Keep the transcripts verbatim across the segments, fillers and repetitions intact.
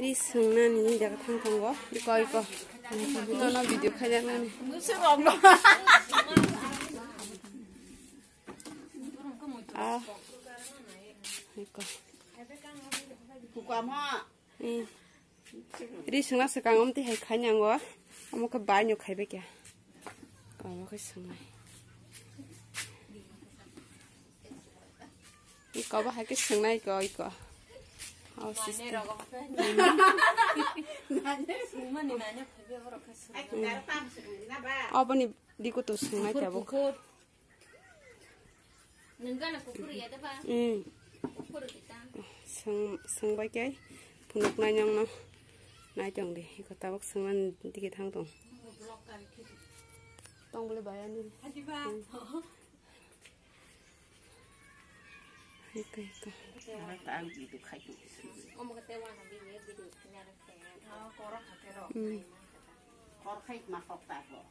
Ri swngnani jaga thang tongo. Iko, iko. Nono video khaijaknani. Ah. Iko. Eh. Ri swngna swkang omtwi hai khainango. Omo khe bai no khaibai kya. Omo khe swngnai. Iko ba hai khe swngnai ko iko. Oh, sister. Oboni diko to swngnai tabuk. Nungana kukuru ya daba? Mm. Kukuru kita. Sung, sungbai kai. Phunuk nai nyong no. Nai tong di. Iko tabuk sungman digi thang tong. Tong bole bayani. Hadi ba. Mm. Iko, iko. Ara ta ang video khai tu. Omo kate wana video, video kinyara kaya. Ah, korok hakero. Mm. Kor khai ma kok ta ko.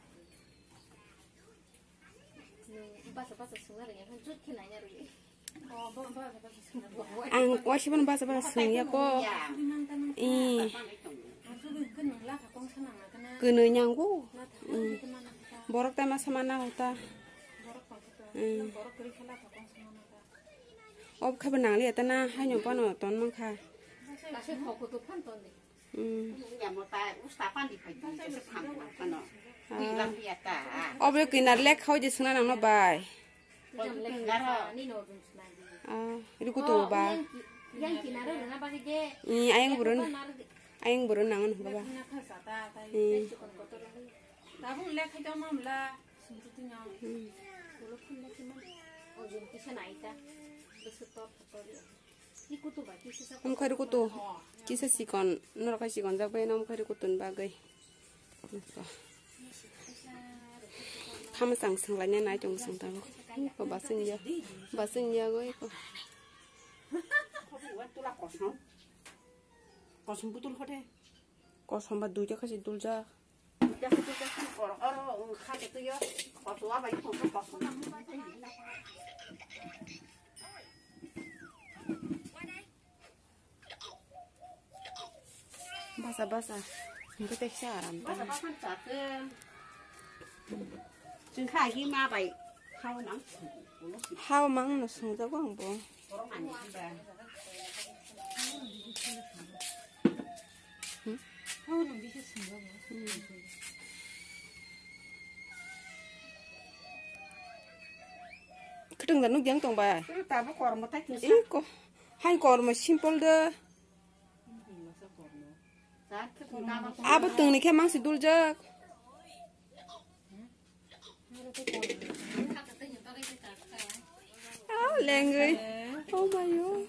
Basa basa sungna rwya, jut khe naina rwya. Ang waisa basa basa sungya ko. Eh. Kwnwi nanggo. Borok ta masa mana hota. Borok pang khe to. Hmm. Borok kwrwi khe lapha kong sama na ta. Ob khe bo nangliya ta na haino pano ton mankha. Kaisa khok kutuk phan ton di. Hmm. Nungya mo ta usta phan di phai di se phan phan pano. Ah. Di lang dia ta. Ob yo kinar lek khao je suna nang no bai. Jam lek sa ni no dum suna di. Ah, ri kutu ba. Yang ki-, yang kinar na ba ke je. Ni ayang burun. Ayang burun nangan ba. Lek na kha sa ta ta. Hmm. Tabung lek khai tong mam la. Sungtu tu nyong. Hmm. Bolo phun lek khai mam. O jin kisa nai ta. Besu tor tor. Ni kutu ba kisa sa. Om khai ri kutu. Oh. Kisa sikon. Norok khai sikon jak bai nom khai ri kutu ni bagwi. Khama chang sung lai nai nai tong sung ta. Ko basin ya. Basin ya goi ko. Kosom butul khote. Kosom ba duita khasi duljak. Basa basa. Hingke teksa aram ta. Basa basa chakhe. Chwng kha hi ma bai. Hao mang. Hao mang no sungjago ang bo. Borok manwi ba. Hmm? Hao no bisa sungjago. Hmm. Khwtwng da nuk jang tong bai. Tabuk kormo tai kisa. Iko. Hai kormo simple de. Abo tongni khe mangsi duljak. Ah, lengwi. Oh my God.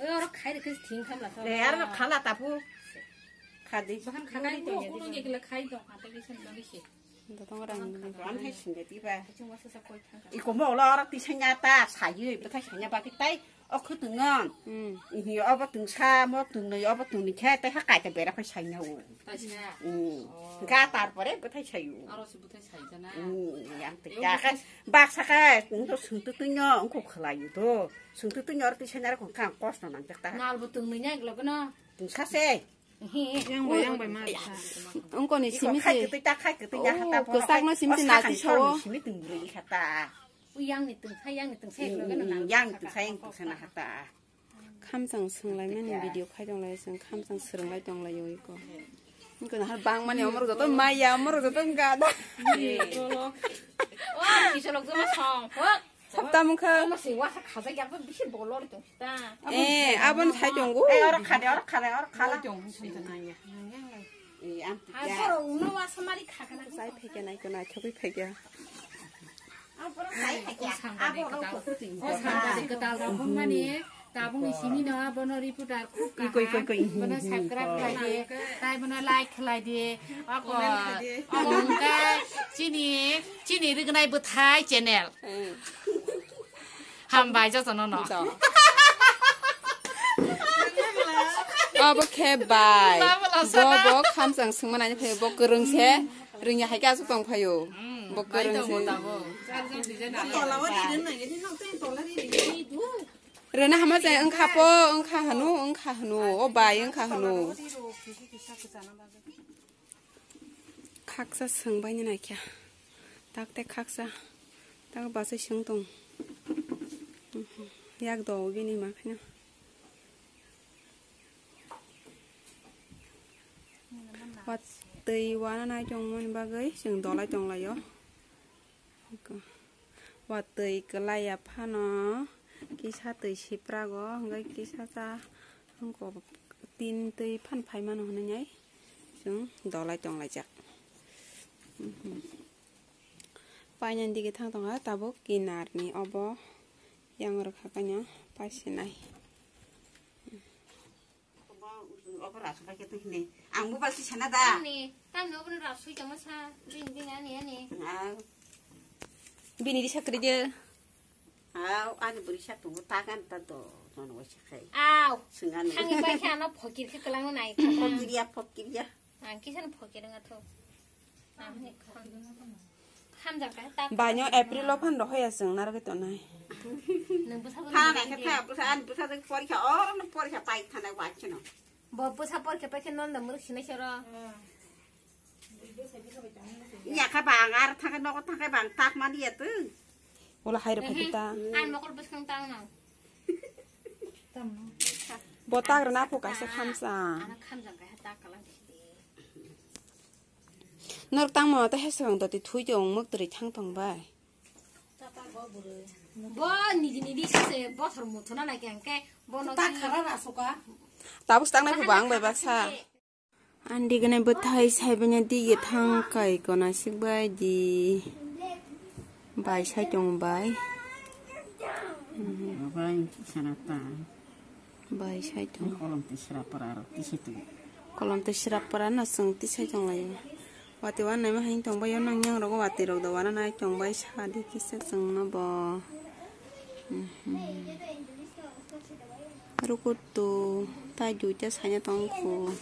Oi, oro khai de kis thing khamla sa. Le, aro khala tapu. Khadi. Bahan khakai to, kuno ye kila khai to, khate kisa no kisi. Tongo rang ni. Wan hai sinde tiba. Iko mo lo oro tisanya ta sayu, bwthai sanya baki tai. O khwtwng no. Hmm. Ihi obo twngsa, mo twngnwi, obo twngnwi khe, tei ha kaita bera phai saina o. Taisa. Hmm. Oh. Ga tar pore bwthai sayo. Aro se bwthai sai jana. Hmm, yang te. Ew ya bwthai khe, baksa khe, nwng to swngtwtwino, wngkho khwlaio to. Swngtwtwino aro twi saina rok wngkha ang kosto nang jak ta. Nal bo twngnwi nya iglo gano. Twngsa se. Yang bai, yang bai ma. Wngkoni simi se. Khai kwtwi ta, khai kwtwi ya hata. Oh, kwchak no simi se nati sao. Simi twngrwi kha ta. Yang ni tungsa, yang ni tungsa, yang ni tungsa, yang tungsa na hata. Khamchang swnglaimani video khai tonglai chwng, khamchang swrwnglai tonglaio iko. Iko nahar bangmani omorok joto maya, omorok joto gada. Oh, kisolok joto song. Hok. Sapta mukha. Ama si wasa khajak yakba bisi bolor tong ta. Eh, abon sai tongo. Eh, oro khade, oro khade, oro khala. Tong, tong, tong, tong. Eh, am. Hai, borok uno wasa mari khakana. Sai pheke nai ko nai thogwi pheke. O sangbadik kwtal, o sangbadik kwtal rok wngmani tabukni simi no abono reporter khub kaham, bono subscribe khlai di, tai bono like khlai di, oko, oko hwnkhe chini, chini Rignai Bwthai channel. Hambai jotono no. Abo khe bai. Bo, bo khamchang swngma nai phai bo kwrwng se. Rwngya hai khe aswk tong phaio. Bo kwrwng se. Tola o ri rwng nai, ri nok tei tola ri ri. Rena hama jai wngkha po, wngkha hwnu, wngkha hwnu, o bai wngkha hwnu. Khaksa swngbaini naikha. Tak tei khaksa. Tak bachai swng tong. Yak do bini ma khaino. Watwi wana nai tongmani bagwi chwng dolai tonglaio. Watwi kwlaiya phano kisa twi siprago, hwnkhe kisa cha wngkha tin twi phan phaimano hwnwi nai chwng dolai tonglaijak. Painani dige thang tongkha tabuk kinarni obo yang rwkha kaino paisinai. Obo rasu pai khe twi hini. Ang mobile si sana da. Ani, tamni obo rasu jama sa. Bini, bini, ani, ani. Ah. Bini di sakri de. Ah, ani buri sa tungo tagan ta do. Nono wai sakai. Aw. Singani. Ani pai khe ano phokir khe kelang nai. Phokir ya, phokir ya. Ang kisa no phokir nga tho. Hamjakha tak. Banyo April o phan rohoya chwng narwgwi tonai. Nang bwsa bo Phan nang khe de. Phan bwsa ani bwsa de porikha oro no porikha pai thana wachino. Bo bwsa porikha pai khe non da muruk sinai sero. Iya kha bang ar thangkhe nogo thangkhe bang tak mani ya tu. Ola hai rokha ta. An mokol bwskang tang nang. Bo tak rwna phu kaisa khamsa. Ana khamjakha tak kalang. Norok tangmo tei heswrang doti thui tong mwk twrwi thang tong bai. Bo niji niji se bothor muthuna nai khe hwnkhe bono ta khara ra suka. Tabuk tangnai phu bang bai baksa. Andi gwnai bwthai saibanya dige thang kai kona sik bai di. Bai sai tong bai. Bai sana ta. Bai sai tong. Kolom tisra para aro tisai tong. Kolom tisra para no chwng tisai tong lai. Wati wan nai ma hain tong bai nang yang rogo wati rok do wana nai tong bai sa di kisa chwng no bo. Rukutu tai duita saina tong khu.